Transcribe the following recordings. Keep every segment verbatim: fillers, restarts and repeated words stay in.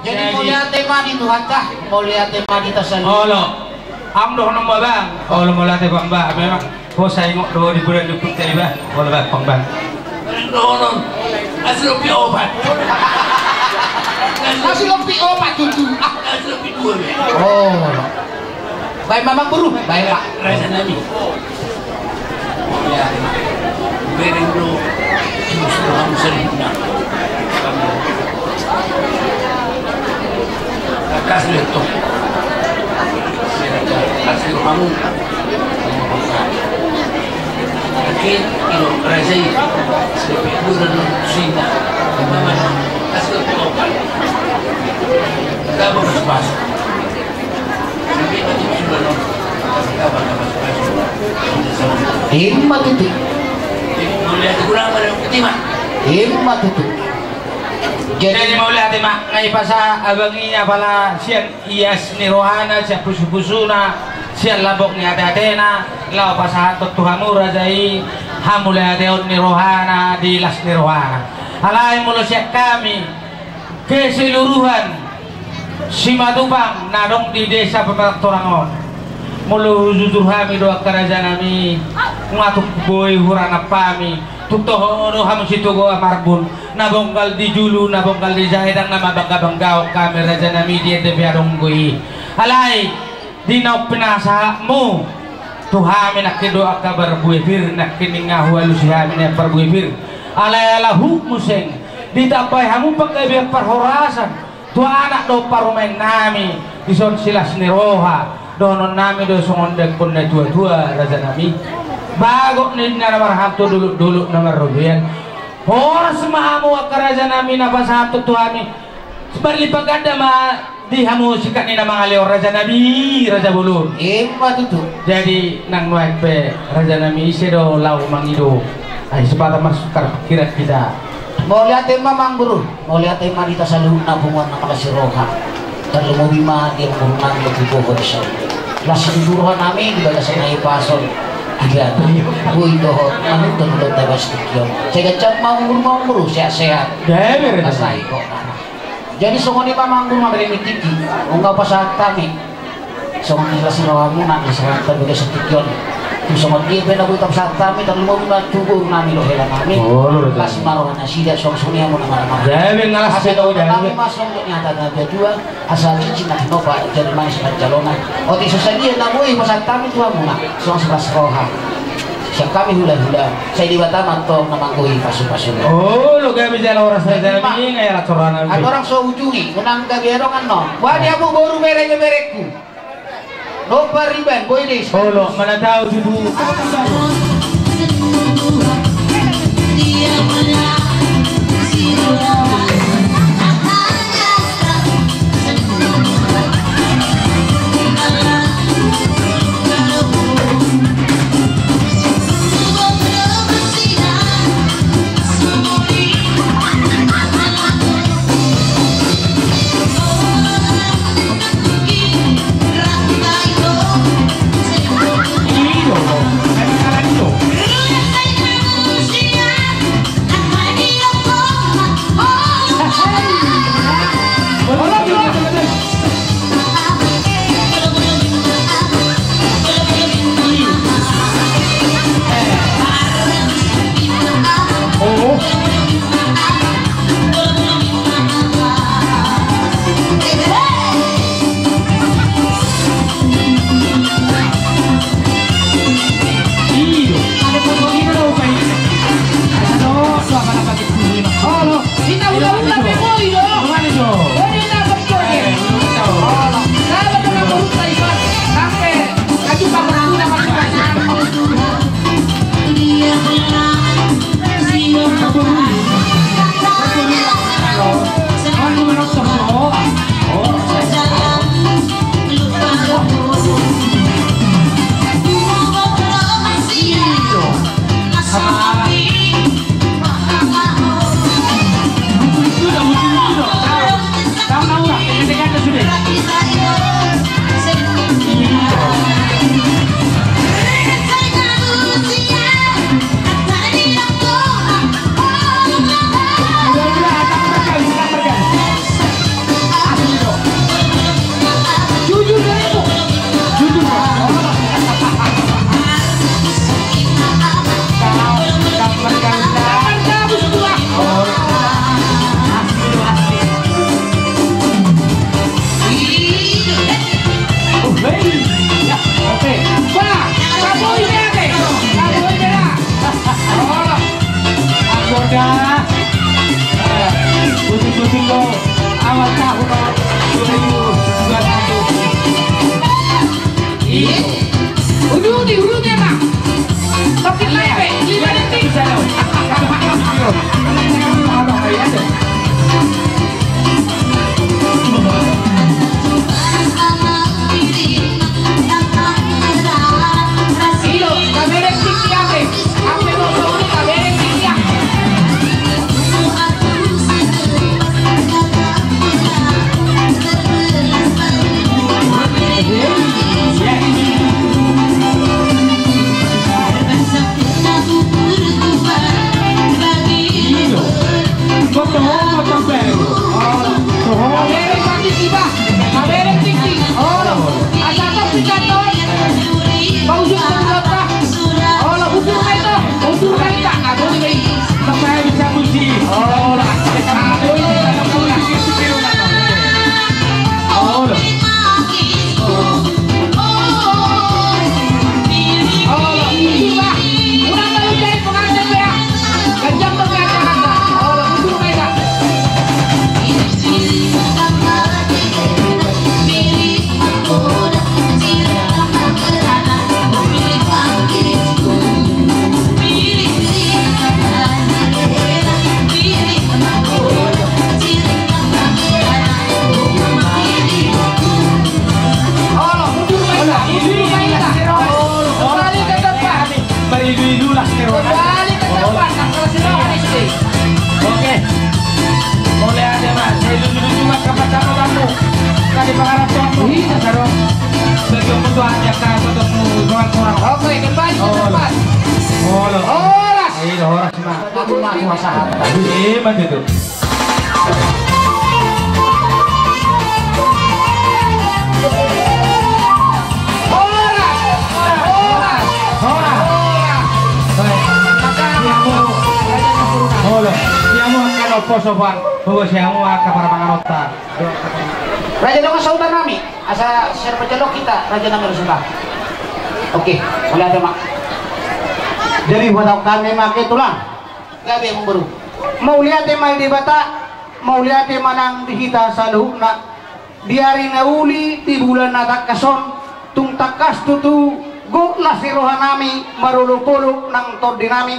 Jadi, jadi mauliate ma di Tuhanta, mauliate ma di hita saluhutna. Olo. Am dohonon ma, Bang. Olo, mauliate, Bang, Bang. Memang ho sai ingot do di bulan di Puta iba. Olo, Bang, Bang, Bang. Dohonon. Asi lopi opat. Asi lopi opat tutu. Ah, asi lopi dua, be. Oh. Baen ma, Amangboru, baen ma. Raja nami. Ya, bereng do. Musuh hamu saluhutna. Kas do tong. Kas do hamu. Oke, ilo raja i. Sepi dua dan sinta. Mama, kas do tong. Kita mau pas-pas. Ima tutu. Ima tutu. Jadi mauliate ma, nunga dipasahat abang i apala sian ias ni rohana, sian pusupusuna, sian lambok ni ateatena, laho pasahathon tu hamu raja i hamauliateon ni rohana di las ni rohana. Alai molo sian hami keseluruhan Simatupang na adong di desa Pematang Torang on, molo hututur hami do angka raja nami, nunga tung boi hurangap hami. Tung toho do hamu sitogu Marbun, na bonggal di julu, na bonggal di jaedang, na mambanggabanggahon hami raja nami di ende pe adong do i. Alai di naung pinasahatmu tu hami nangkin do angka parbue pir, nangkin ninna hualusi hami na parbue pir. Alai ala huk muse ditambai hamu panggabean parhorasan tu anak dohot parumaen nami, dison silas ni roha. Dohonon nami do songon dengkon na tuatua, raja nami. Bagot ninna na marhalto, dolokdolok na marrobean. Horas ma hamu angka raja nami na pasahathon tu hami. Marlipat ganda ma di hamu singkat ni na mangalehon, raja nami, raja bolon. Ima tutu. Jadi nang nuaeng pe raja nami, ise do laho mangido? Ai sipata marsukar pikiran hita. Mauliate ma, Amangboru. Mauliate ma di hita saluhutna punguan na marlas ni roha. Tarlumobi ma di amangboru nami Ompu Bohon i. Las ni roha nami di bagasan na hipas on. Boi dohot manuntun dohot tabas tingki on. Sai ganjang ma umur, Amangboru, sehat-sehat. Gabe, raja. Sai kok. Jadi songon i ma, Amangboru, mambere ni tingki. Nunga pasahat hami. Songon i las ni rohamuna, las ni rohanta di bagasan tingki on. Tu songon dia pe na boi pasahat hami, tarlumobi ma tu boru nami dohot hela nami. Las ma roha nasida, songon i hamu na marhaha. Asa dohonon nami ma songon ni hata ni natuatua, asa cicina tinopa jala manis pansalona. Otik so sadia na boi pasahat hami tu hamuna, songon las ni roha. Sian hami hulahula, sai Debata ma antong na manggohi pasupasu. Olo, gabe jala horas, raja nami. Adong so ujungi, unang gabe adong annon. Boha di hamu boru, bere, beberengku? Nombar iban, boi dei. Olo, mana tahu tutu. Awal tahun dua ribu dua puluh satu. Ih. Uduti, uduti, Bang. Topi lagi, lima detik. Kembali ke tempat. Beridu-idu lah, Kembali ke tempat. Oke. Mauliate ma, sai luju-luju ma angka pacakotanmu. Tadi pangarap tuanmu. Iya, Saro. Bagi aku tuan, ya, kau tuanmu, tuan kurang. Oke, kembali ke tempat. Olo. Horas. Iya, horas ma. Aku ma kuasa. Iya, begitu. Horas! Horas! Horas! Olo, siamu angka na poso, Bang. Bawa siamu angka parmanganonta. Raja dongan sahuta nami, asa sera pajalo hita, raja nami, ro suda. Oke, mauliate ma. Jadi buat au hami ma, angka tulang. Gabe, Amangboru. Mauliate ma di Debata, mauliate ma nang di hita saluhutna. Di ari na uli, di bulan na tangkas on, tung tangkas tutu gok las ni roha nami marolopolop nang tondi nami.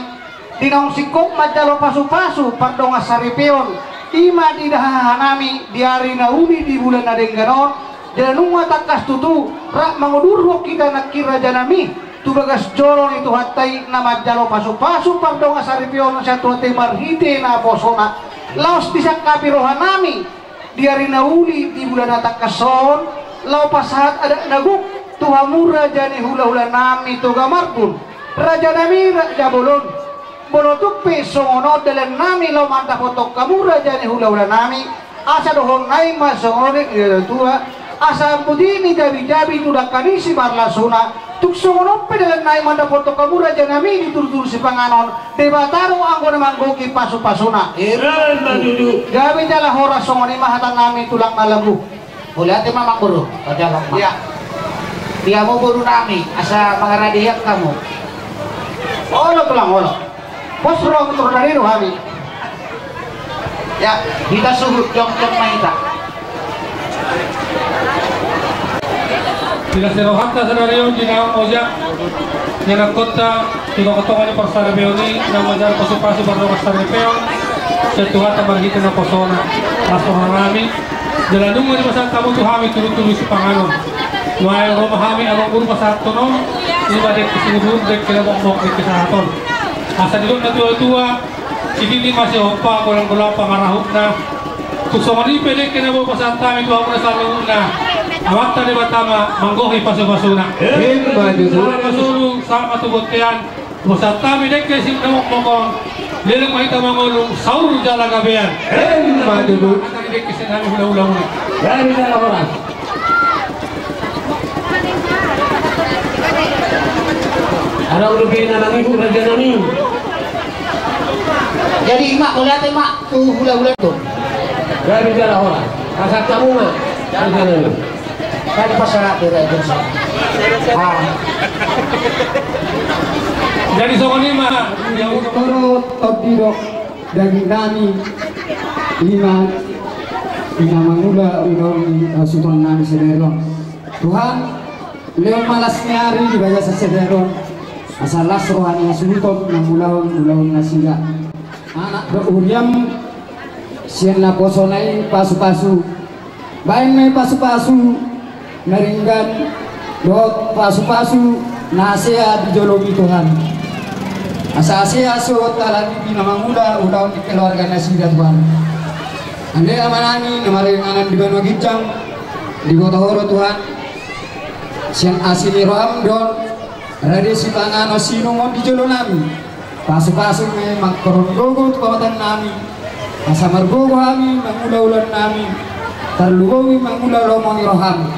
Di naung singkop manjalo pasupasu pardongan saripeon, i ma di haha nami di ari na uli di bulan na denggan on. Jala nunga tangkas tutu rap mangudurhon hita nangkin, raja nami, tu bagas joro ni Tuhanta i na manjalo pasupasu pardongan saripeon sian Tuhanta i marhite naposona. Laos disangkapi roha nami di ari na uli di bulan na tangkas on, laho pasahat adat na gok tu hamu raja ni hulahula nami Toga Marbun, raja nami Raja Bolon. Molo tung pe songon on dalan nami laho mandapothon hamu raja ni hulahula nami, asa dohonon nami ma songon on di na tua, asa amputi ni jabijabi tu dangka ni simarlasuna. Tung songon on pe dalan nami mandapothon hamu raja nami di turuturu sipanganon, Debata do anggo na manggohi pasupasuna. Emma tutu. Gabe jala horas, songon i ma hata nami, tulang na lagu. Mauliate ma, Amangboru. Pajalo ma. Iya. Di hamu boru nami, asa mangaradi hian hamu. Olo, tulang, olo. Pos ro, turun dari ro hami. Ya, hita suhut, jongjong ma hita. Di las ni rohanta sadari on di naung oja, ianakhonta tu tongatonga ni parsaripeon i, na manjalo pasupasu pardongan saripeon sian Tuhanta marhite naposona. Las roha nami, jala nunga dipasahat hamu tu hami turuturu sipanganon. Nuaeng ro ma hami, Amangboru, pasahathon on, i ma dengke sibubur, dengke na mokmok, dengke sahat on. Asa didok na tuatua, sititi ma sihompa, golanggolang pangarahutna. Tung songon i pe dengke na boi pasahat hami tu hamuna saluhutna, Amanta Debata ma manggohi pasupasuna. Emma tutu. Sahat ma solu, sahat ma tu bontean. Pasahat hami dengke si na mokmok on, leleng ma hita mangolu, saur jala gabean. Emma tutu. Hata ni dengke sian hami hulahulamuna. Gabe jala horas. Adong dope na mangihut, raja nami. Jadi i ma, mauliate ma tu hulahula tu. Gabe jala horas. Pasahat hamu ma, raja nami. Kan pasahat di raja sa. Ah. Jadi songon i ma. Turut tondi do daging nami, i ma na mangula ulaon ni hasuhuton nami sadari on. Tuhan, lehon ma las ni ari di bagasan sadari on, asa las roha ni hasuhuton na mangulahon ulaon nasida. Anak dohot huriaM, sian naposona i pasupasu. Baen ma i pasupasu na denggan dohot pasupasu na hasea di joloMi, Tuhan. Asa hasea suhut halani di na mangula ulaon ni keluarga nasida, Tuhan. Ale Amanami na maringanan di banua ginjang, diboto Ho do, Tuhan, sian asi ni rohaM do on rade sipanganon siinumon di jolo nami. Pasupasu ma i mangkorhon gogo tu pamatan nami, asa margogo hami mangula ulaon nami, tarlumobi mangula lomo ni rohaM.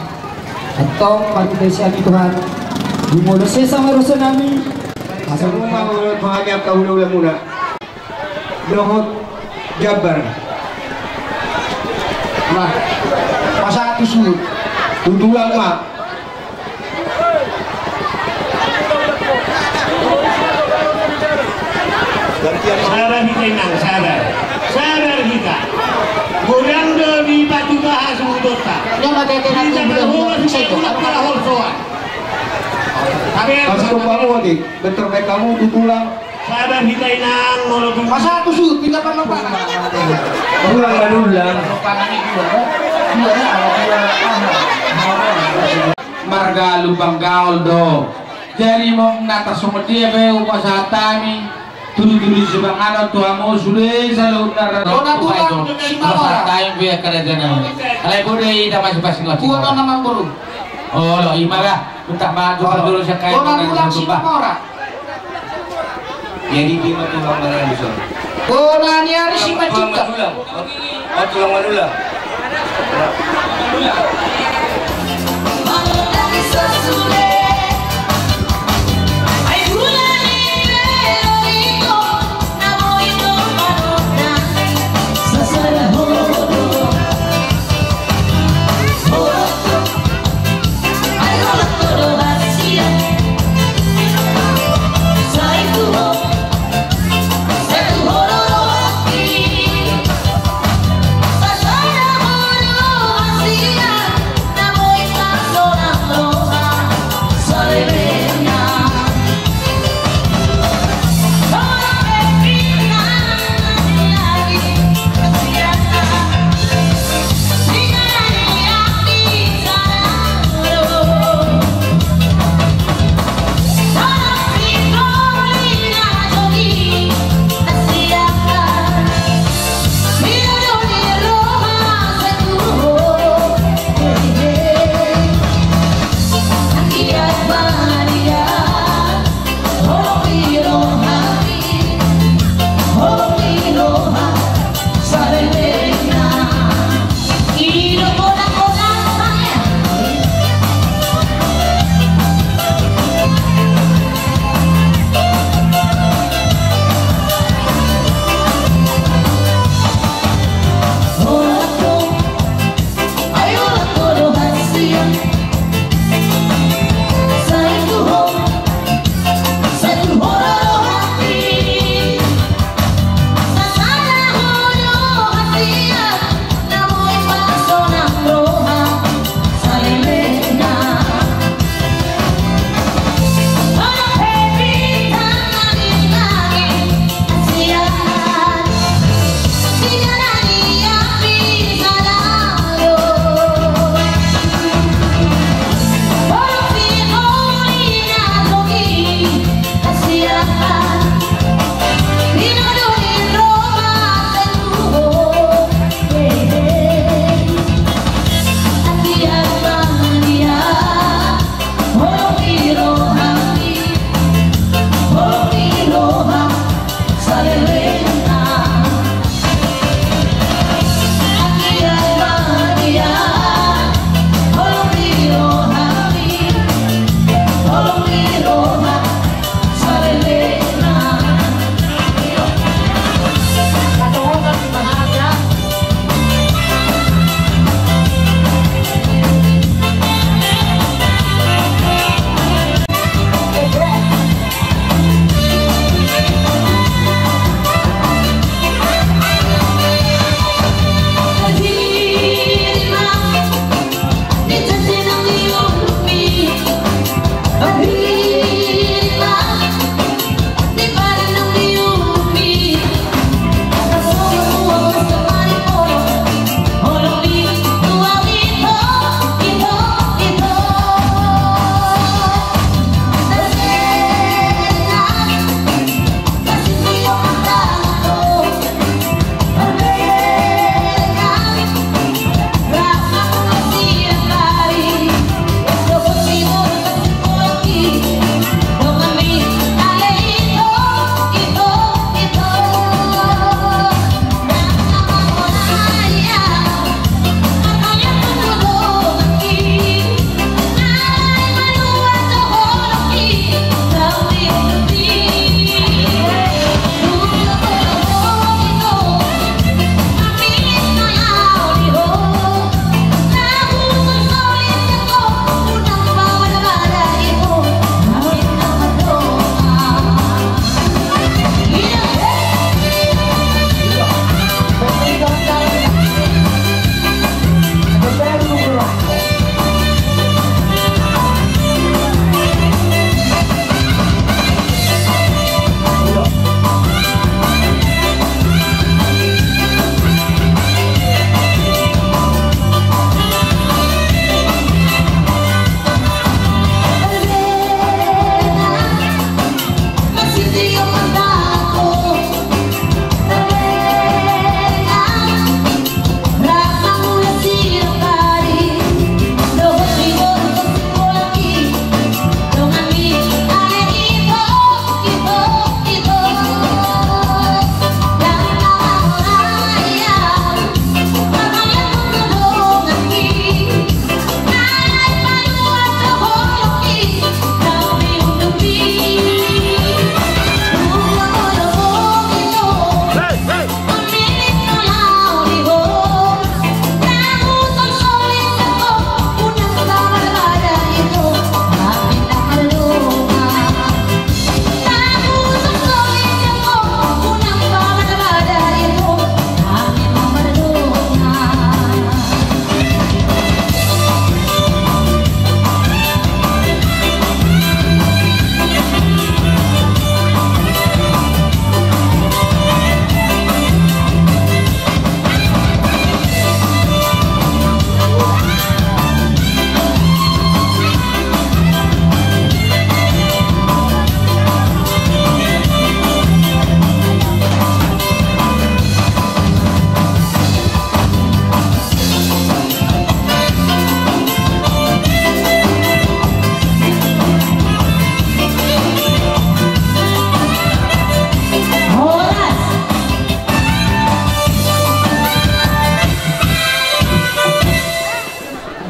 Antong marhite sian i, Tuhan, jumolo sesa ma dosa nami, asa mangula ulaon nami angka hulahula muna dohot jambar. Nah, pasahat tu suhut, tu tulang ma. Sabar hita, Inang, sabar. Sabar hita. Godang do dipatupa hasuhutonta. Hita marhoras, hita marhoras, hita marhoras. Tapi pas kau bangun, bentar baik kamu, tu tulang. Sabar hita, Inang, molo tu. Masa tu suhut, pindah pan lupa. Tulang, tulang. Marga Lumban Gaol do. Jadi molo na tarsongon dia pe hupasahat hami, tudu-tudu sipanganon tu hamu sude saluhutna. Bona tulang, hupasahat hami pe angka raja nami. Alai boi do hita masing-masing. Bona nama boru. Olo, ima da. Untak ma tu parjolo sian hami. Bona tulang, Simamora. Jadi di ma tulang Manula di son. Bona ni ari Simanjingkang. Tulang Manula. Oh, tulang Manula.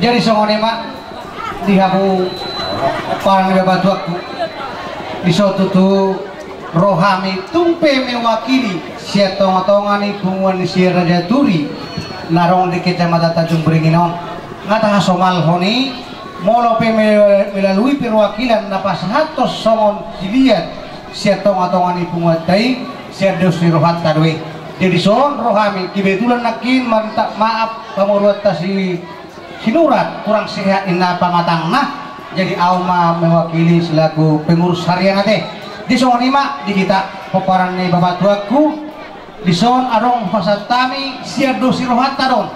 Jadi songon i ma di hamu pomparan ni bapa tuangku. Dison tutu ro hami tung pe mewakili sian tongatonga ni punguan ni si Raja Turi na adong di Kecamatan Tanjung Beringin on. Nga tahasomalhon i, molo pe me-, melalui perwakilan na pasahathon songon siliat sian tongatonga ni punguanta i, sian dos ni rohanta do i. Jadi dison ro hami, kebetulan nangkin minta maaf pamoruonta si Sinurat kurang sehat ninna pamatangna, jadi au ma mewakili selaku pengurus harian ate. Di songon i ma di hita pomparan ni bapa tuangku, dison adong pasahat hami sian dos ni rohanta do on.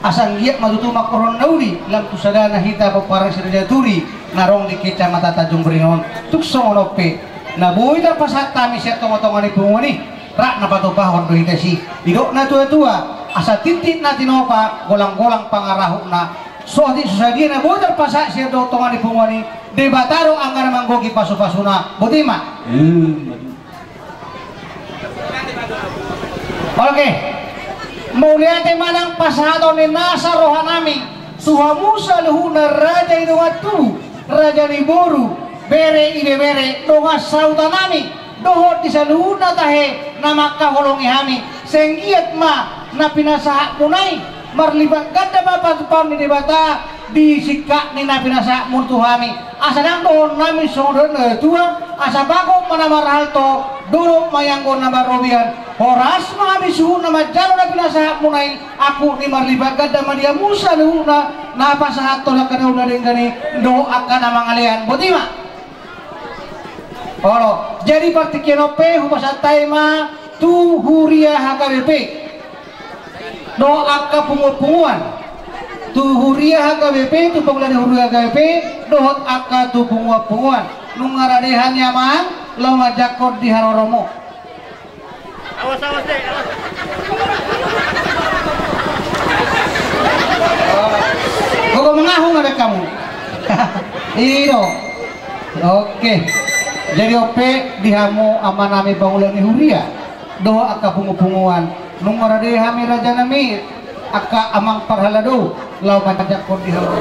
Asa anggiat ma tutu mangkorhon na uli lam tu sadana hita pomparan si Raja Turi na adong di Kecamatan Tanjung Beringin on. Tung songon on pe na boi tarpasahat hami sian tongatonga ni punguan i, rap na patupahon do hita i. Didok na tuatua, asa tintin na tinopa, golanggolang pangarahutna. Sotik so sadia na boi tarpasahat sian tongatonga ni punguan i, Debata do angka na manggohi pasupasuna. Boti ma. Oke. Mauliate ma nang pasahaton ni nasa rohanami tu hamu saluhutna, raja ni dongan tubu, raja ni boru, bere, ibebere, dongan sahutanami, dohot di saluhutna tahe na mangkaholongi hami. Sai anggiat ma na pinasahatmuna i marlipat ganda ma patupahon ni Debata di singkat ni na pinasahatmuna tu hami. Asa ndang dohononnami songon na tua, asa bagot ma na marhalto, dolok ma ianggo na marrobean. Horas ma hami suhutna manjalo na pinasahatmuna i, angkup ni marlipat ganda ma di hamu saluhutna na pasahathon angka na uli na denggan i dohot angka na mangalean. Boti ma. Olo, jadi partingkian on pe hupasahat hami ma tu huria H K B P dohot angka punguanpunguan. Tu huria H K B P, tu pangula ni huria H K B P dohot angka tu punguanpunguan. Nunga rade hami amang laho manjangkon di haroromu. Awas, awas, deh, awas. Gogo mangahung ada kamu. I do. Oke. Jadi on pe di hamu amanami pangula ni huria dohot angka punguanpunguan, nunga rade hami rajanami, angka amang parhalado, laho manjangkon di hamu.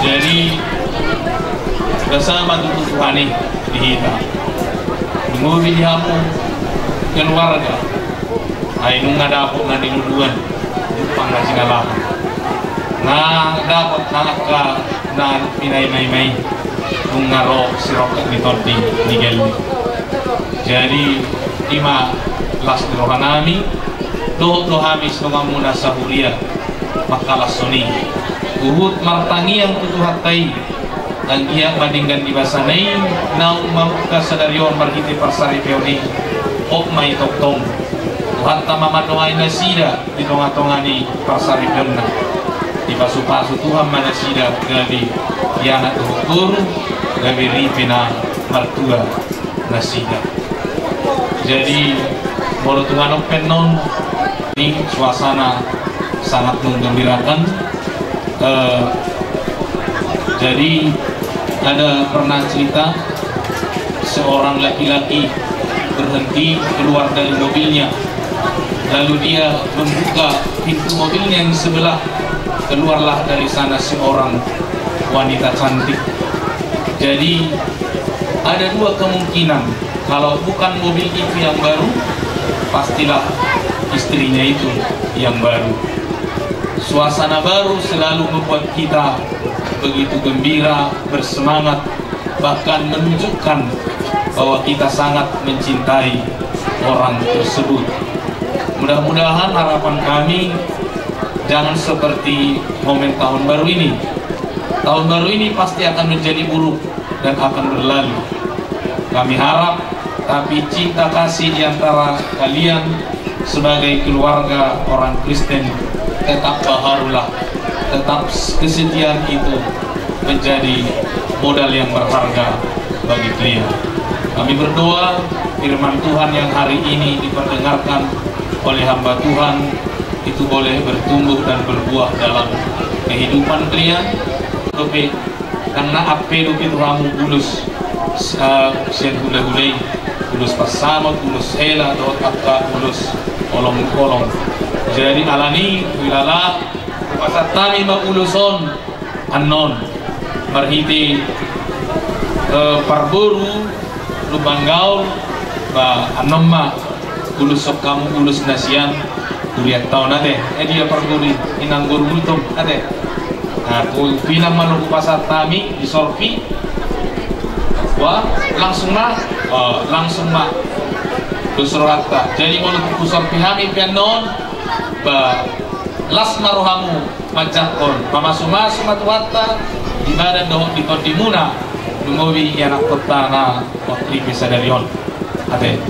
Jadi dasama tutu Tuhan i di hita. Nunga be di hamu keluarga, ai nunga dapot na niluluan, jumpang na jinalahan. Na dapot na angka na pinaimaima i, nunga ro sirongkap ni tondi ni gelli. Jadi i ma las ni rohanami, dohot do hami songon muna sahuria mangkalashon i. Huhut martangiang tu Tuhanta i, anggiat ma denggan ni basana i naung mamungka sadari on marhite parsaripeon i, hot ma i tongtong. Rohanta ma mandoai nasida di tonga-tonga ni parsaripeonna. Dipasupasu Tuhan ma nasida gabe anak dohot boru, gabe ripe na martua nasida. Jadi, molo tung adong pe annon, ini suasana sangat menggembirakan. Eh, jadi, ada pernah cerita, seorang laki-laki berhenti keluar dari mobilnya, lalu dia membuka pintu mobilnya yang sebelah, keluarlah dari sana seorang wanita cantik. Jadi, ada dua kemungkinan. Kalau bukan mobil itu yang baru, pastilah istrinya itu yang baru. Suasana baru selalu membuat kita begitu gembira, bersemangat, bahkan menunjukkan bahwa kita sangat mencintai orang tersebut. Mudah-mudahan, harapan kami, jangan seperti momen tahun baru ini. Tahun baru ini pasti akan menjadi buruk dan akan berlalu. Kami harap, tapi cinta kasih di antara kalian sebagai keluarga orang Kristen tetap baharulah, tetap kesetiaan itu menjadi modal yang berharga bagi kalian. Kami berdoa, firman Tuhan yang hari ini diperdengarkan oleh hamba Tuhan itu boleh bertumbuh dan berbuah dalam kehidupan kalian. Dope, karena ape dope tu hamu ulos, eh, sian hula-hula i, ulos pansamot, ulos hela, dohot angka ulos holong-holong. Jadi alani i, huilala, hupasahat hami ma ulos on annon, marhite, eh, parboru Lumban Gaol, ba, annon ma, uloshon hamu ulos na sian hurianta on ate. Eh, dia parboru i, inang boru Gultom ate. Nah, tu pinang ma na hupasahat hami di sorpi. Wah, langsung ma, oh, langsung ma dos rohanta. Jadi molo tu sorpi hami pe annon, ba, las ma rohamu manjangkon, mamasu-masu ma Tuhanta di badan dohot di tondimuna, lumobi ianakhonta na ripe sadari on. Ate.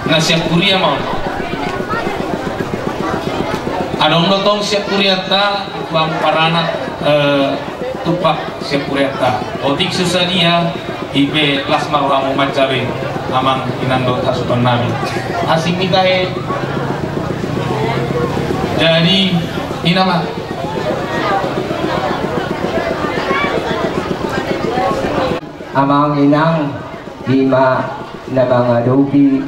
Na sian huria ma on. Adong do tong sian hurianta, tu hamu paranak, eh, tumpak sian hurianta. Otik so sadia, i pe las ma rohamu manjabe, amang inang dohot hasuhuton nami. Asing ni tahe. Jadi, i nama. Amang inang, i ma na mangadopi,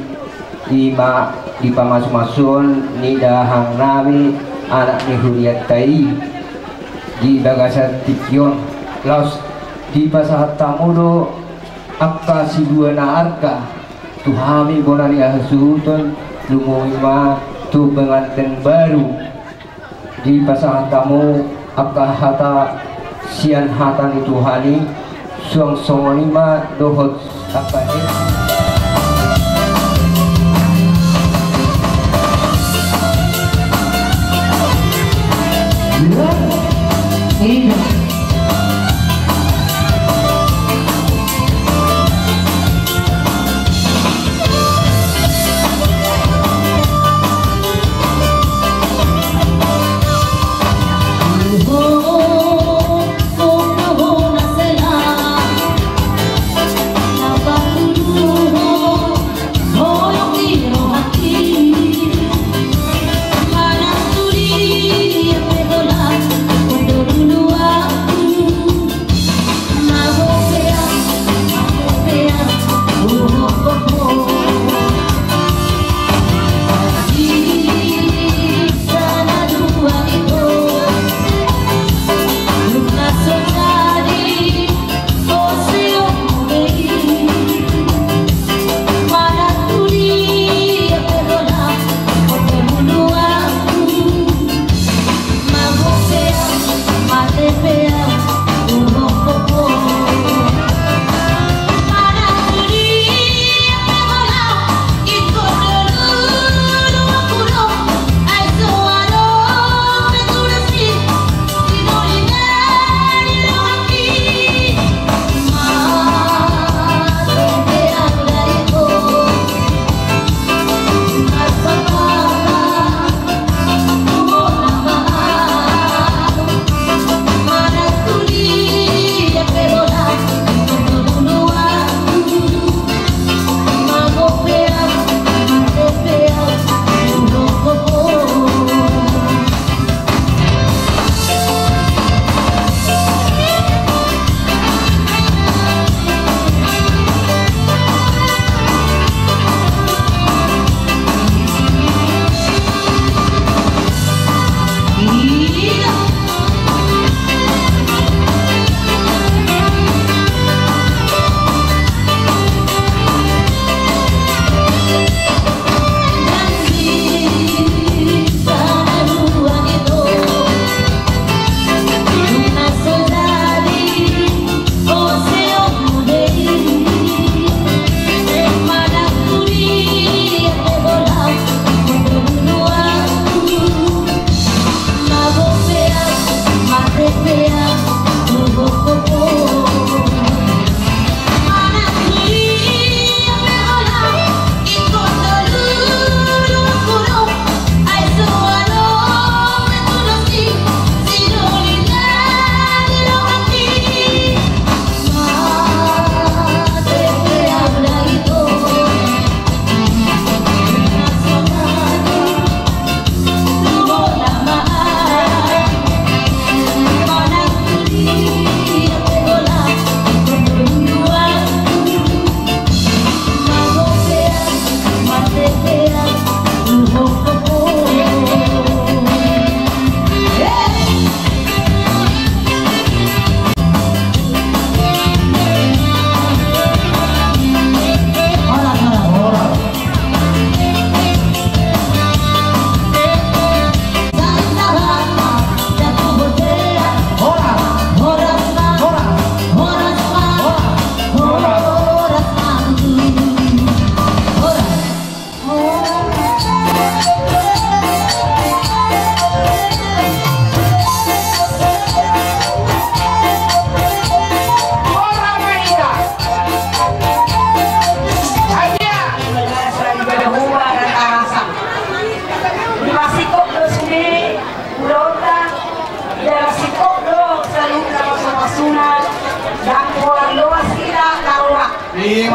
i ma di pamasu-masuon ni dahahang nami, anak ni hurianta i, di bagasan tingki on. Laos dipasahat hamu do angka sidua na arga tu hami bona ni hasuhuton, lumobi ma tu penganten baru. Dipasahat hamu angka hata sian hata ni Tuhan i, suang songon i ma dohot angka i.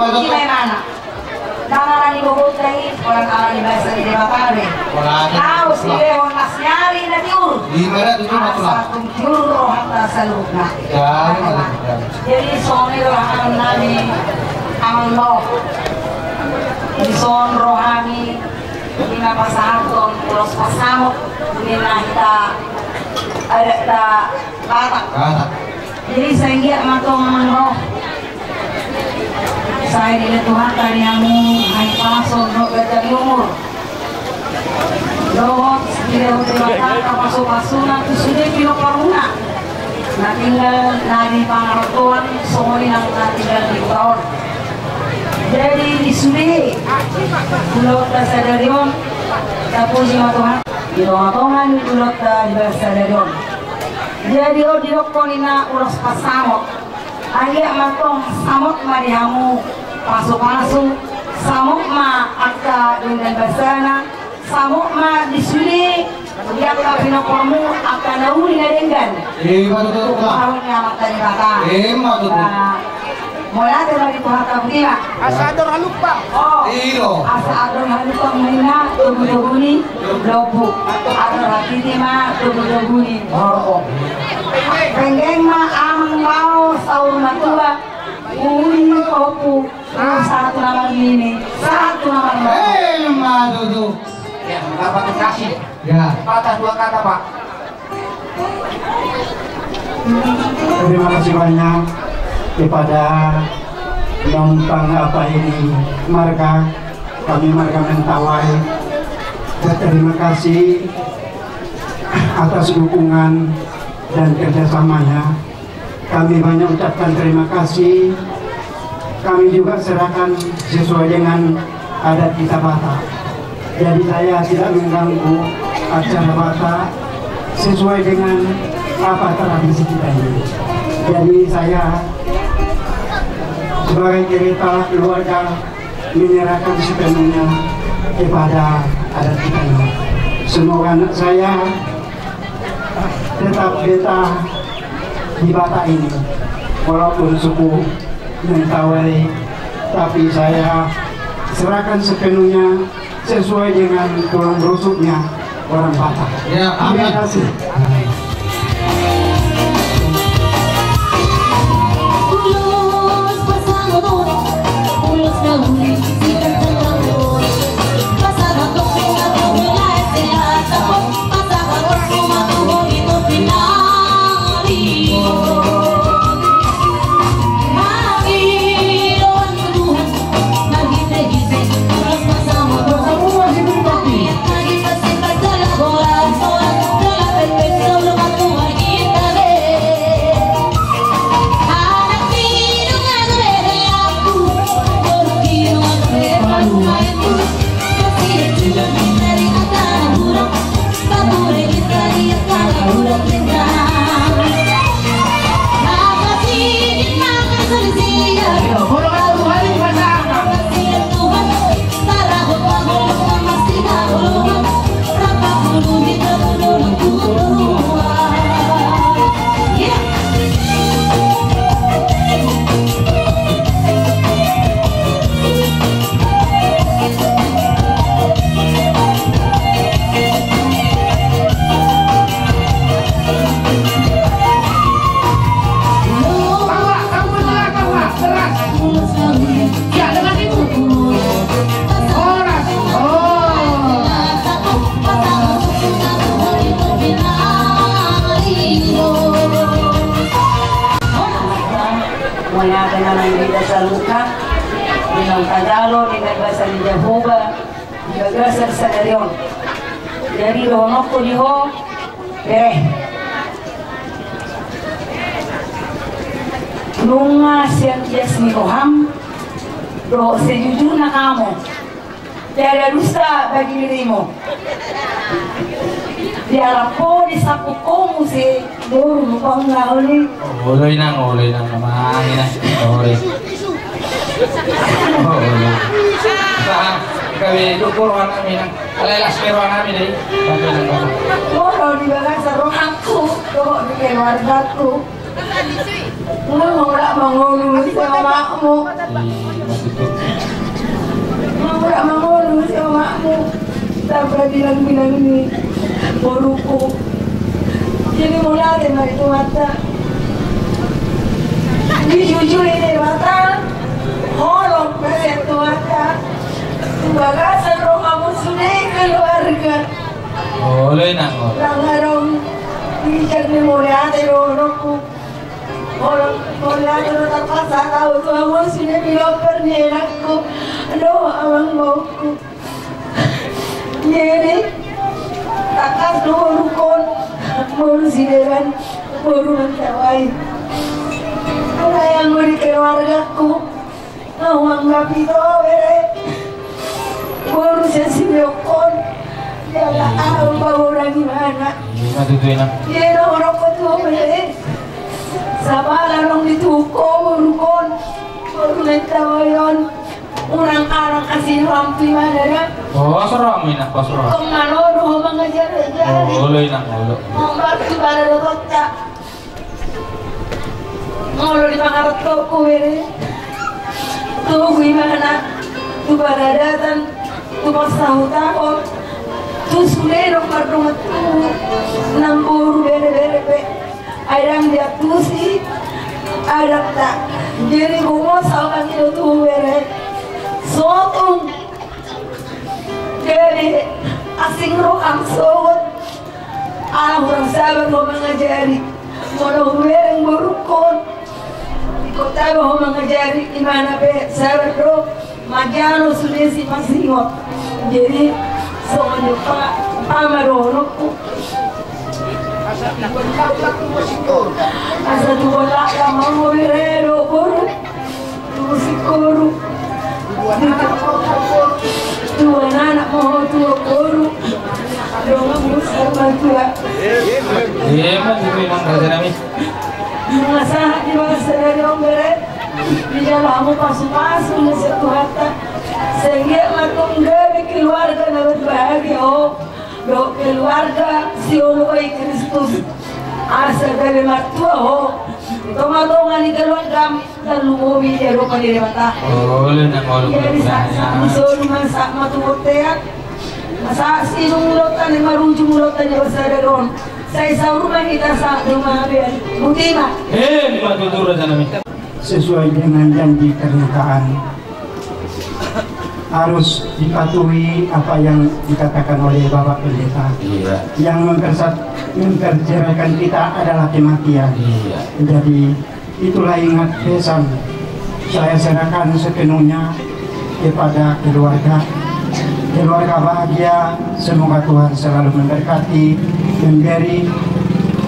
Ima imana. Ndang ala ni bogot i, pola ala ni basa ni Debata be. Laos dilehon las ni ari na tiur. Ima da tutu, Matulang. Asa tung tiur rohanta saluhutna. Jadi songon i do roha nami, amang dohot. Dison rohami, ima pasahathon ulos pansamot, ninna hita adatta Batak. Batak. Jadi sai anggiat ma tong, amang dohot, sai dilehon Tuhanta di hamu hahipason dohot ganjang ni umur. Dohot dilehon Debata pasupasuna tu sude pinomparmuna na tinggal na di pangarantoan, songon i nang na tinggal di huta on. Jadi di sude ulaonta sadari on, tapuji ma Tuhan di tongatonga ni ulaonta di bagasan sadari on. Jadi on didokkon ninna ulos pansamot. Anggiat ma tong samot ma di hamu pasupasu, samot ma angka denggan basana, samot ma di sude di angka pinomparmu angka na uli na denggan. Ima tutu, Tulang. Baru ni amanta Debata. Ima tutu. Mauliate ma di Tuhanta, boti ma. Asa andor halumpang. O. Asa andor halumpang ma ninna, togutogu ni lombu. Andor hatiti ma, togutogu ni horbo. Penggeng ma amang laho saur matua, umur ni ompu, sahat tu na marnini, sahat tu na marnono. Ima tutu. Ya, Bapak Kasih. Ya. Patah dua kata, Pak. Terima kasih banyak kepada Naung Pang apa ini marga, kami marga Mentawai. Berterima kasih atas dukungan dan kerjasamanya. Kami banyak ucapkan terima kasih. Kami juga serahkan sesuai dengan adat kita Batak. Jadi saya tidak mengganggu acara Batak sesuai dengan apa tradisi kita ini. Jadi saya sebagai kepala keluarga menyerahkan sepenuhnya kepada adat kita ini. Semoga anak saya tetap betah di Batak ini, walaupun suku Mentawai, tapi saya serahkan sepenuhnya sesuai dengan tulang rusuknya orang Batak. Ya, amin. Terima kasih. Mauliate ma di hita saluhutna, di naung tajalo di bagasan ni Jahowa di bagasan sadari on. Jadi dohononku di ho, bere. Nunga sian ias ni roham dohot sejujurna hamu. Tiada dusta bagi dirimu. Dialap ho, disampuk ho muse boru nupang na oli. Olo inang, olo inang, amang inang. Olo. Olo. Gabe duk roha nami inang. Alai las be roha nami dei. Olo di bagasan rohangku, dohot di keluargaku. Ngolu ora mangolu mesti omakmu. Iya, maksudku Peradilan bilang ni boruku. Jadi mauliate ma di Tuhanta. Dijujui Debata, holong ma sian Tuhanta tu bagasan rohamu sude keluarga. Olo, Inang, olo. Ndang adong dijak ni mauliate dohononku. Holong, mauliate do tarpaksa ahu tu hamu sude pilomper ni inangku dohot amangboruku. Jadi tangkas do borungkon, boru Sideban, boru Mentawai. Alai anggo di keluargaku, ahu anggap ito bere boru sian Sideban on. Jala ahu paboa ibana. Ima tutu, Inang. Jadi dohononku tu ho bere, sapala adong dituhuk ho borungkon, boru Mentawai on. Unang, unang asi roham tu ibana da. Pos roham, Inang, pos roham. Tong malo do ho mangajari. Olo, Inang, olo. Hombar tu ibana do tonta. Molo di pangarantoku bere, togu ibana tu paradatan, tu parsahutaon, tu sude do pardongan tubu, namboru bere-bere pe. Ai ndang diantusi adanta. Jadi gogo saonang i do tuhu bere. Sotung. Jadi asing roham sogot. Ala hurang sabar ho mangajari. Molo hubereng borungkon, ingkon tabo ho mangajari, ibana pe sabar do. Manjalo sude sipasingot. Jadi songon i do pa, pama dohononku. Asa tubuan laka ma ho bere dohot boru. Tubu singkoru. Tubuan anak ma ho dohot boru. Dongan musa ma tua. Ima tutu, Inang, raja nami. Nunga sahat di bagasan sadari on bere, dijalo hamu pasu-pasu ni sian Tuhanta. Sehingga ma tong gabe keluarga na berbahagia ho dohot keluarga sioloi Kristus. Asa gabe martua ho di tonga-tonga ni keluargam, tarlumobi di adopan ni Debata. Olo, Inang, olo. Jadi sahat ma tu solu, sahat ma tu bontean. Sahat sinung ulaonta, marujung ulaonta di bagasan sadari on. Sai saur ma hita sahat tu habean. Botima. Eh, ima tutu, raja nami. Sesuai dengan janji pernikahan, harus dipatuhi apa yang dikatakan oleh Bapak Pendeta. Iya. Yang mempersat-, memperceraikan kita adalah kematian. Iya. Jadi, itulah ingat pesan saya serahkan sepenuhnya kepada keluarga. Keluarga bahagia, semoga Tuhan selalu memberkati, memberi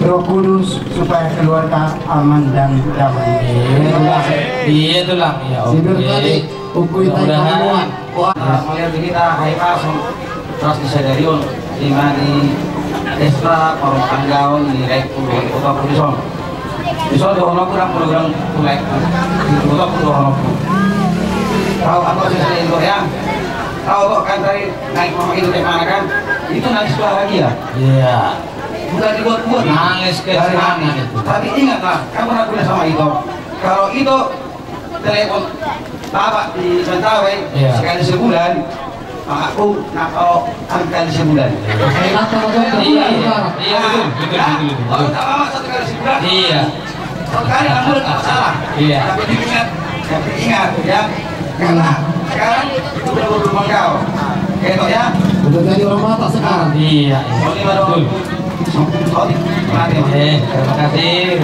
Roh Kudus supaya keluarga aman dan damai. Iya, Tulang. Iya, Tulang. Iya, oke. Mudah-mudahan. Wah, mauliate di hita, hai pas. Ras di sadari on, ima di pesta parungkanggaon ni Raja Puru, Kota Puru dison. Dison dohononku, nang program mulai. Kota Puru dohononku. Tahu apa sih saya itu ya? Tahu kok kan tadi naik motor itu kayak mana kan? Itu nangis bahagia. Iya. Bukan dibuat-buat. Nangis kesenangan itu. Tapi ingatlah, kamu pernah punya sama itu. Kalau itu telepon bapak di Mentawai, iya, sekali sebulan, aku nak kau angkat sebulan. Iya, iya, betul, betul, betul, betul. Kalau tak mama satu kali sebulan, iya, satu kali enam bulan tak masalah. Iya. Tapi diingat, tapi ingat, ya. Karena sekarang itu udah berubah kau. Gitu, ya. Udah jadi orang mata sekarang. Iya, iya. Betul. Eh, terima kasih, terima kasih.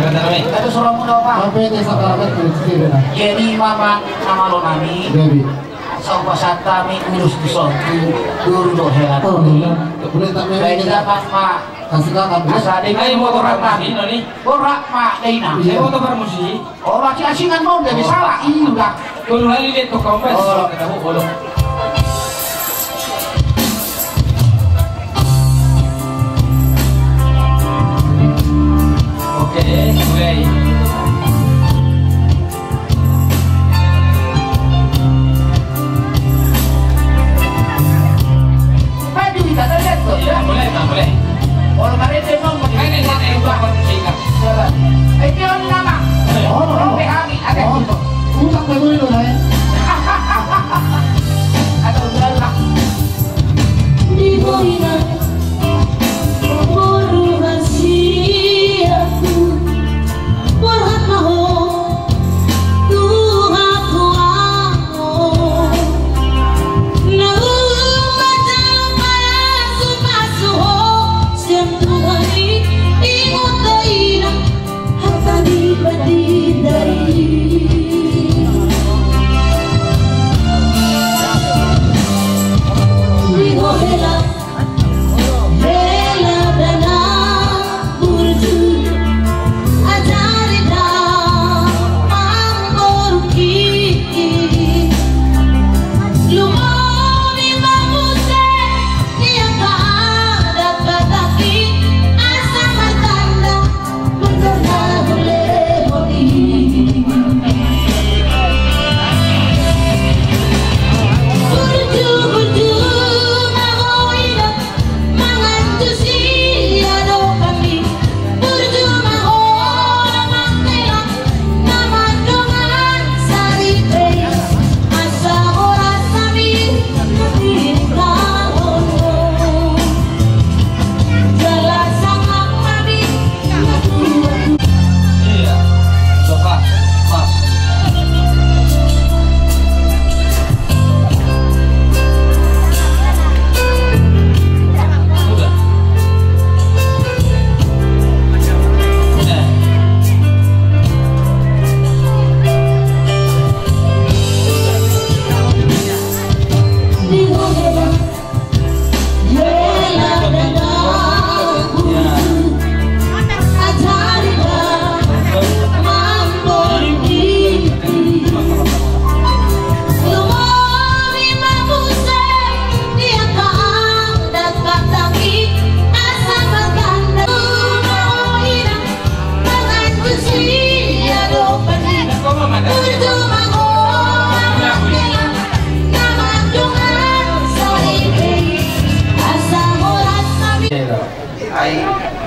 Jadi, Mama, na malo nami. Jadi. Sahat hami ulos tu son tu guru dohot hela. Oh, iya. Boleh tak, Mama? Baik, kita, Pak, Pak. Kasih kakak, boleh? Asa, dek, ayo, mau borat, Pak. Ini, nih. Borat, Pak, dek, nah. Iya. Saya mau tukar musik. Oh, lagi asingan mau, nggak bisa lah. Iya, udah. Tolu hali dia tukang bas. Oh. Kata bu, bolong. Oke, mulai. Maju kita, kita, kita. Ya, mulai, Pak, mulai. Kalau kalian dia mau, ini, ini, ini, Pak, Pak, sikat. Siapa? Eh, dia orang nama. Eh. Oh, oh. Oke, Abi, ada. Oh. Utak dulu, ya.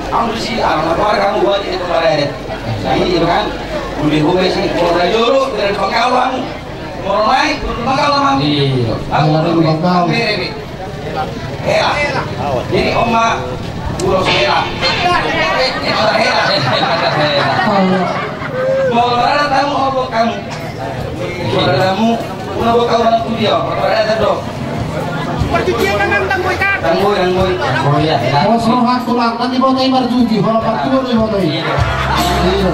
Amu si, amu apa kamu buat itu kemarin? Nah, ini kan, udah gue sih, kalau udah jorok, udah pengkalang. Mulai, pengkalang. Iya. Iya, pengkalang. Hela. Jadi, Oma, ulos hela. Hela. Mau ada tamu apa kamu? Kalau ada tamu, una bokau manang tu dia, kalau ada ada dong. Parjujian nang tanggoi kan? Tanggoi, tanggoi. Oh iya. Pos roha tulang, nanti botoi marjuji, kalau partua do botoi. Iya. Iya.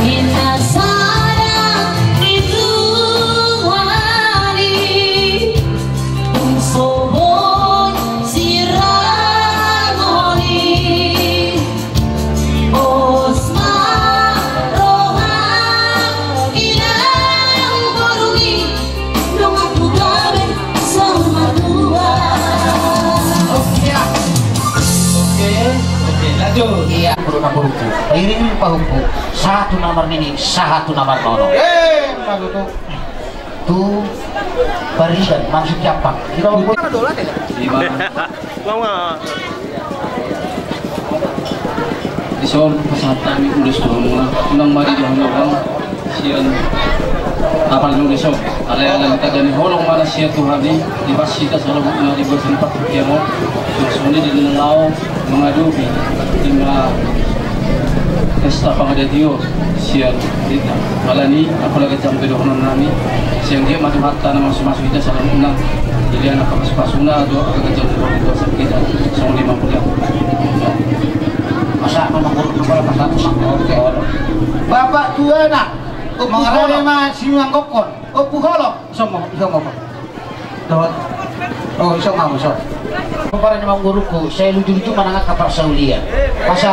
Inna sada itu hari, ung sobot sirangoni. Pos ma roha inang borungki, dongan tu gabe saur matua. Oke, ya. Oke, oke, lanjut. Iya, boru na borungku. Pairing pahompu. Sahat tu na marnini, sahat tu na marnono. Eh, maksudku. Tu Pariban, maksud Jampang. Di bawah. Ima. Di son pasahat hami ulos tu hamuna, unang ma didok hamu sian apala ni ulos on. Alai ala ni taga ni holong ma na sian Tuhan i, di bas hita saluhutna di bagasan partingkian on. Songon i di na laho mangadopi ima pesta pangadaion sian hita. Alani, apala ganjang pe dohonon nami, sai anggiat ma Tuhanta na mamasu-masu hita saluhutna. Jadi angka pasu-pasuna, dohot angka ganjang dohonon tu hita. Songon i ma mauliate. Masa ma mangurung tu bola pas satu ma. Oke. Bapak tuana, mangarani ma sinuan kokkon. Ompu Holong, somo, somo. Dohot. Oh, iso ma, iso. Pomparan ni amangborungku, sai luju-luju manang angka parsaulian. Masa.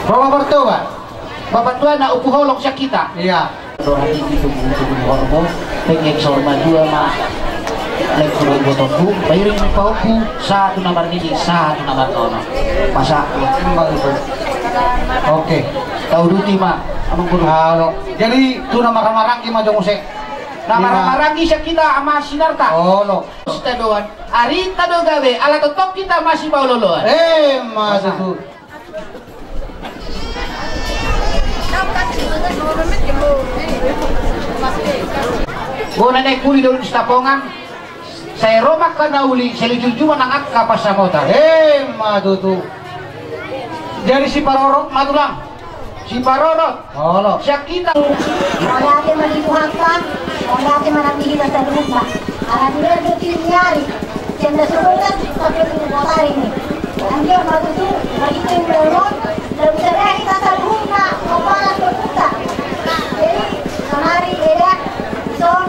Roma Bartoba. Bapak tuana, Ompu Holong sian hita. Iya. Dohot i tu buku-buku horbo, pengen sorma dua ma. Lek kurang botongku, pairing pahompu, sahat tu na marnini, sahat tu na marnono. Masa. Oke. Tauduti ma, amangboru. Halo. Jadi, tu na marhaha-maranggi ma jo muse. Na marhaha-maranggi sian hita, Ama Sinarta. Olo. Sitadoan, arinta do gabe, ala tongtong hita masipaolo-oloan. Eh, masa tu. Bona naik kuli daun Sitapongan. Sai ro ma angka na uli, sai luju-luju manang angka pansamotan. Eh, ma tutu. Jadi siparorot ma tulang. Siparorot. Olo. Sian hita. Mauliate ma di Tuhanta, mauliate ma nang di hita saluhutna. Ala ni berdo tini ari. Janda sebulan, tapi di Botari ni. Anggiat ma tutu, marhite ulaon on, lalu sadari hita saluhutna, omparan dohot punta. Jadi, sonari, eda, son,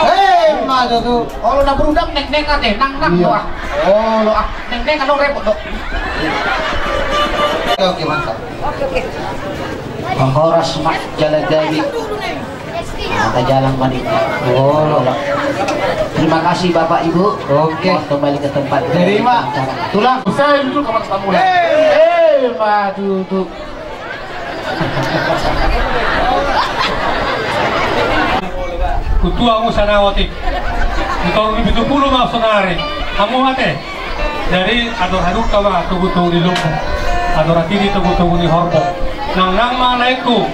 Eh, ma tutu. Olo na berudang neng-neng ate, nang-nang. Iya. Doa. Olo ah, neng-neng anu repot do. Oke, oke, mantap. Oke, oke. Horas ma jala gabe. Mata jalan manik. Olo. Terima kasih Bapak Ibu. Oke. Mohon kembali ke tempat. Jadi, Mak. Tulang. Saya duduk kamar tamu. Eh, ma tutu. Kutua musa na otik. Di toru ni pitu pulu ma sonari. Hamu ate. Jadi andor haduka ma togu-togu ni lombu. Andor hatiha togu-togu ni horbo. Nang-nang ma naikku.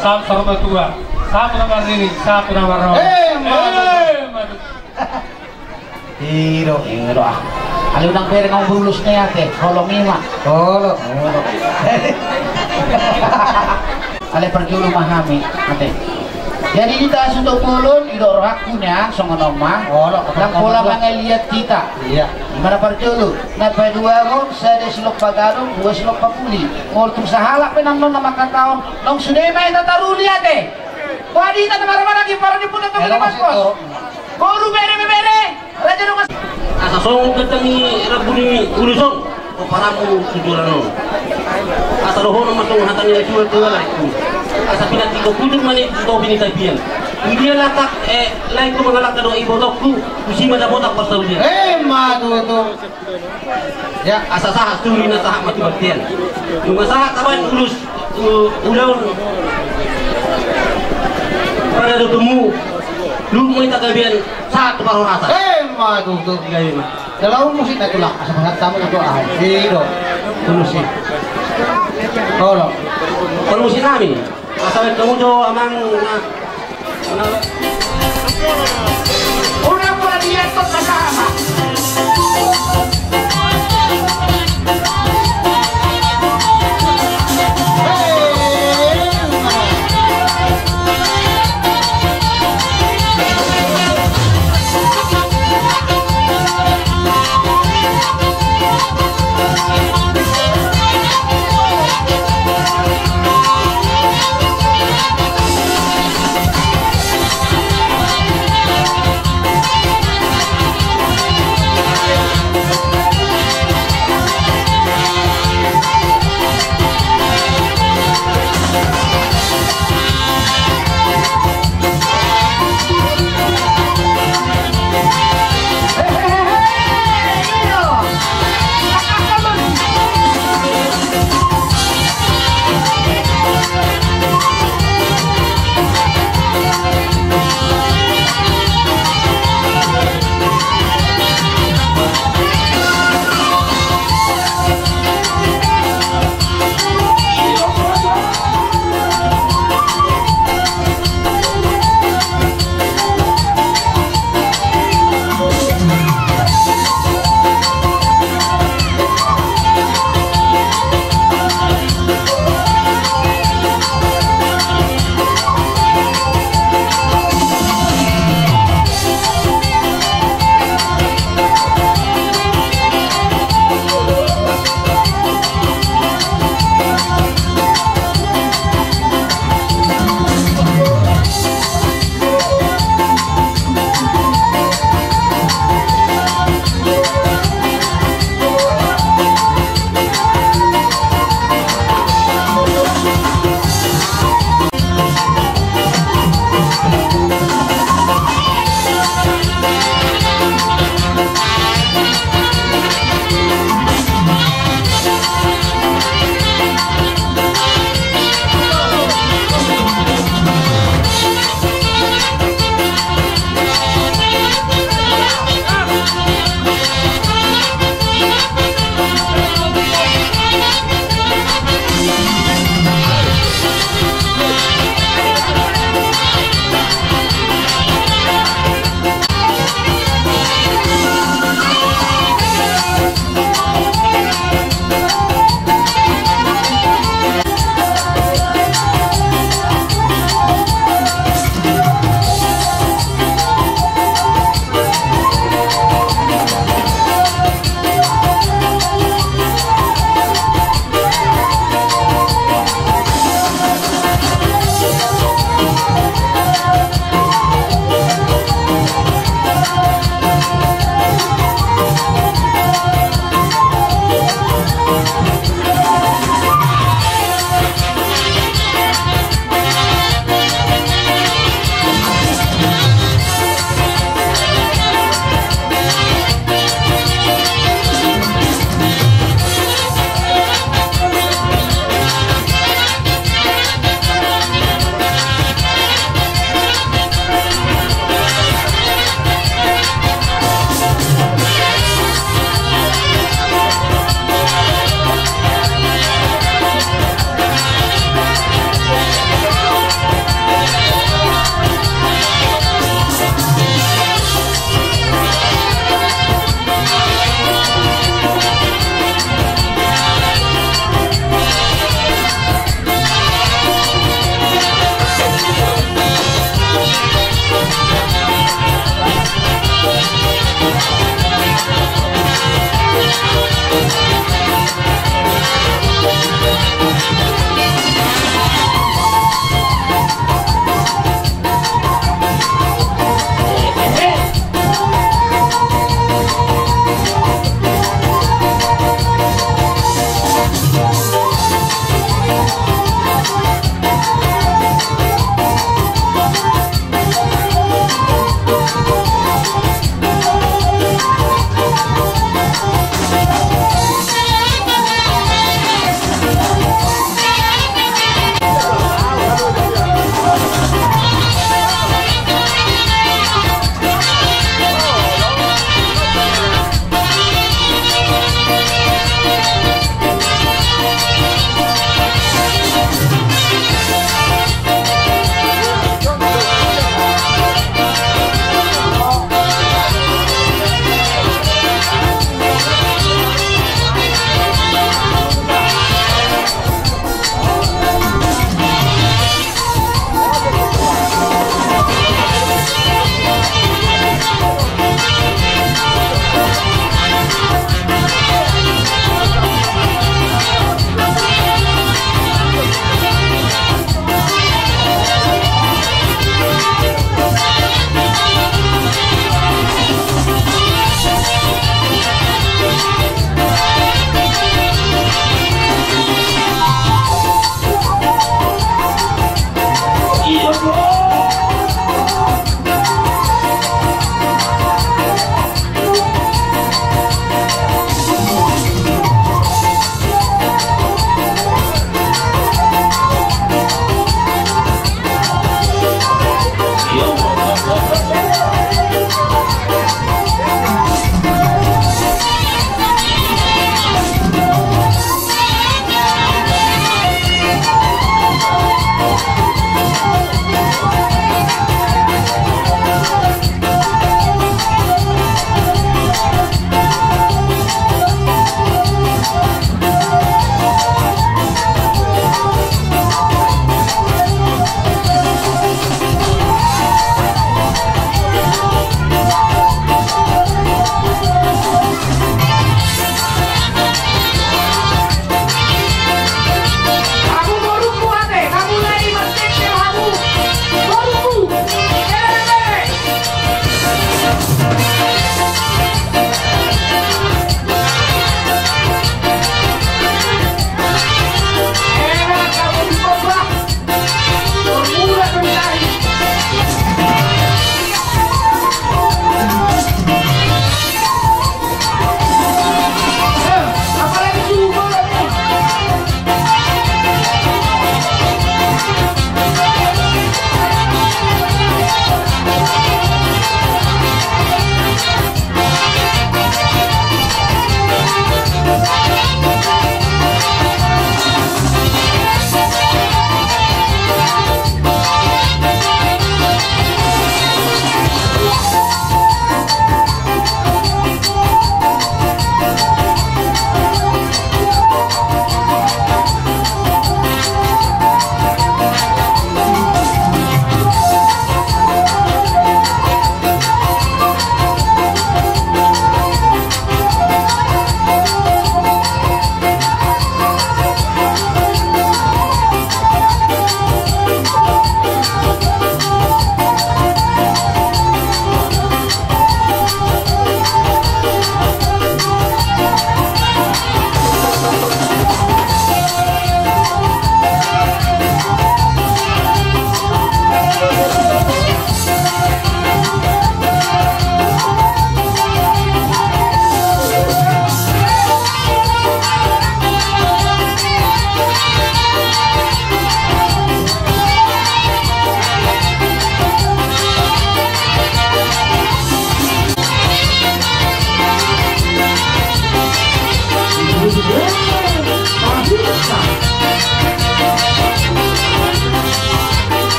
Sahat saur matua. Sahat tu na marnini, sahat tu na marnono. Eh, ma tutu. Eh, ma tutu. Iro, iro ah. Alai unang bereng au berulos ni ate, holong i ma. Olo, olo. Alai parjolo ma hami ate. Jadi hita suto bolon, didok rohangku nian, songon on ma. Olo, ndang pola mangaliat hita. Iya. Ima na parjolo, na paduahon, sada silompa gadong, dua silompa puli. Molo tung sahalak pe nang non na mangkatahon, nang sude ma hita taruli ate. Boha di hita na marhaha-maranggi, paru ni puna tu. Boru bere, bere, bere. Raja dongan. Asa songon gantang ni rambu ni ulos on, pomparanmu tu joloan on. Asa dohonon ma songon hata ni natuatua laengku. Asa pinantikhon hujur ma i tu topi ni tapian. Di dia latak, eh, laengku mangalangka dohot ibotongku, tusi ma dapotan parsaulian. Emma tutu. Ya, asa sahat tu uli na sahat ma tu bontean. Nunga sahat tabaen ulos, u-, ulaon pangadotonmu. Luhut ma hita gabean sahat tu parhorasan. Emma tutu. Gabe ma. Jala unang musik na tulang, asa pasahat hamu tu ahu. I do. Unang musik. Olo. Unang musik nami. Asa baen hamu jo amang na. Unang pola diatur na sama.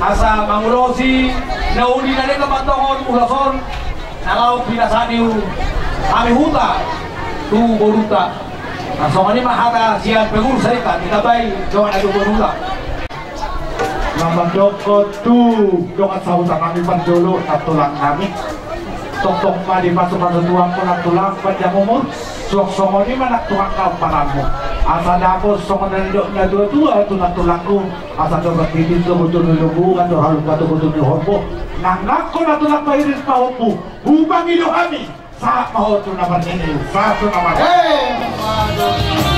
Asa mangulosi na uli na denggan mantongon ulos on, na laho pinasadi hami huta tu borunta. Na songon i ma hata sian pengurus sarikat, ditambai dongan na tu borunta. Na mandok tu dongan sahuta nami parjolo, nantulang nami. Tongtong ma dipasupasu Tuhan ho nantulang panjang umur. Suang songon i ma nantulang hamparanmu. Asa dapot songon na nidok na tua-tua tu nantulangku. Asa dohot titin tu boto ni lombu, andor halumpang tu boto ni horbo. Nang nangkon nantulang pairing pahompu. Hupangido hami. Sahat ma ho tu na marnini, sahat tu na marnini.